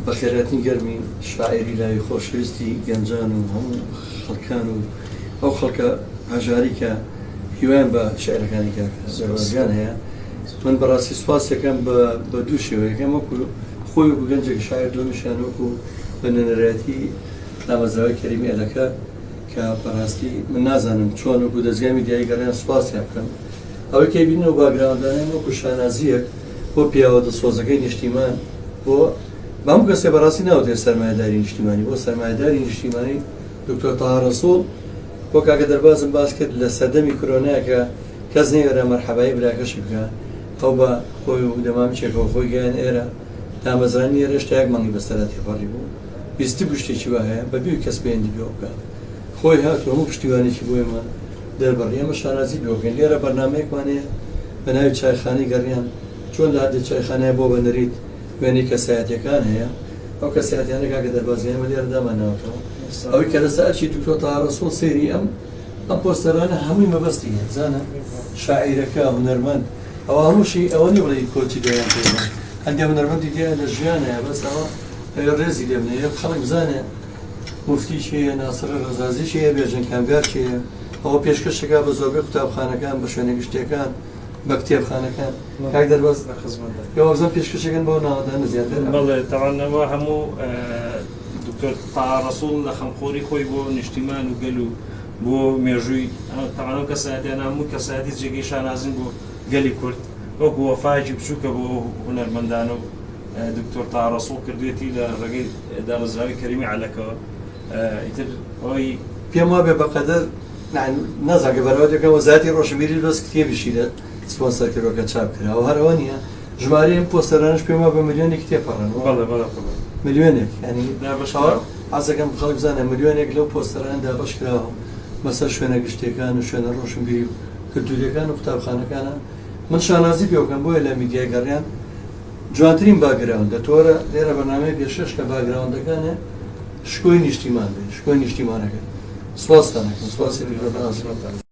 بەخێرهاتنی گەرمی شاعیری لاوی خۆشەویستی گەنجان و هەموو خەڵکان و ئەو خەڵکە هەژاری کە هیوایان بە شعرەکانی کاک دەربازیان هەیە. من بەڕاستی سوپاسیەکەم بە دوو شێوە، یەکەم وەکو خۆی وەکو گەنجێکی شاعیر، دووەمیشیان وەکو بە نوێنەرایەتی دامەزراوەی کەریمی ئەلەکە کە بەڕاستی من نازانم چۆن وەکو دەزگای میدیایی گەڕیان سوپاسیان بکەم. ئەوەی کە ئەیبینن ئەو باکگراوندانەیان وەکو شانازییەک بۆ پیاوە دڵسۆزەکەی نیشتیمان بۆ بە هەموو کەسێ بەڕاستی ناوترێ سەرمایەداری نیشتیمانی بۆ سەرمایەداری نیشتیمانی دکتۆر تەها ڕەسوڵ بۆ کاکە دەربازم باس کرد لە سەردەمی کرۆنایە کە کەس نەیوێرا مەرحەبایی براکەشی بکا ئەو بە خۆی و دەمامکێکەوە خۆی گەیان ئێرە دامەزرانی ئێرە هێشتا یەک مانگی بەسەرا تێپەڕی بوو بیستبوو شتێکی وا هەیە بەبێ کەس پەیوەندی پێوە بکا خۆی هات و هەموو پشتیوانێکی بۆ ئێمە دەربڕی ئێمە شانازی پێوە بکەین لێرە بەرنامەیەکمان هەیە بە ناوی چایخانەی گەڕیان چۆن لە هەندێک چایخانەیە بۆ بە نەریت وێنەی کەسایەتیەکان هەیە ئەو کەسایەتیانە کاکە دەرباز ئێمە لێرە دامانناوەتەوە ئەوەی کە لەسەر ئەرکی دکتۆر تەها ڕەسوڵ سەیری ئەم ئەم پۆستەرانە هەمووی مەبەستی هەیە بزانە شاعیرەکە هونەرمەند ئەوە هەمووشی ئەوە نیە بڵێی کۆچی دوایان پێ بڵێ هەندێ هونەرمەندی تیا لە ژیان هەیە بەس ئەوە ئەوێ ڕێزی لێ بنێ خەڵک بزانێ موفتی کێیە ناسڕ ڕەزازی کێیە بێژەن کامگار کێیە ئەوە پێشکەشەکە بە زۆربەی قوتابخانەکان بە شوێنە گشتیەکان بە کتێبخانەکان کاک دەرباز لە خزمەتدا پێ وابزانم پێشکەشەکەن بەو ناوەندانە زیاتر بەڵێ تەوان ئەوە هەموو دکتۆر تەها ڕەسوڵ لە خەمخۆری خۆی بۆ نیشتیمان و گەل و بۆ مێژووی تەوان ئەو کەسایەتیانە هەموو کەسایەتی جێگەی شانازین بۆ گەلی کورد وەکو وەفایەکی بچووکە بۆ ئەو هونەرمەندانە و دکتۆر تەها ڕەسوڵ کردوێتی لە ڕێگەی دامەزراوەی کەریمی عەلەکەوە ئیتر ئەوەی پێم وابێ بەقەدەر نازانم کە بەراورد دەکەم وەزارەتی ڕۆشنبیری بەس کتێبیشی لە سپۆنسەر کردوە کە چاپ کراوە هەر ئەوە نییە ژمارەی ئەم پۆستەرانەش پێم وابێ ملیۆنێک تێپەڕن بەڵێ بەڵێ قوربان ملیۆنێک یانی دابەش کراوە حەزەکەم خەڵک بزانێ ملیۆنێک لەو پۆستەرانە دابەش کراوە بەسەر شوێنە گشتیەکان و شوێنە ڕۆشنبیری و کلتوریەکان و قوتابخانەکانە من شانازی پێ بکەم بۆیە لە میدیای گەڕیان جوانترین باکگراوندە تۆرە لێرە بەرنامەی پێشکەش کە باکگراوندەکانێ شکۆی نیشتیمان بێ شکۆی نیشتیمانەکە سوپاستان ئەکەم سوپاسی دکتۆر نازم.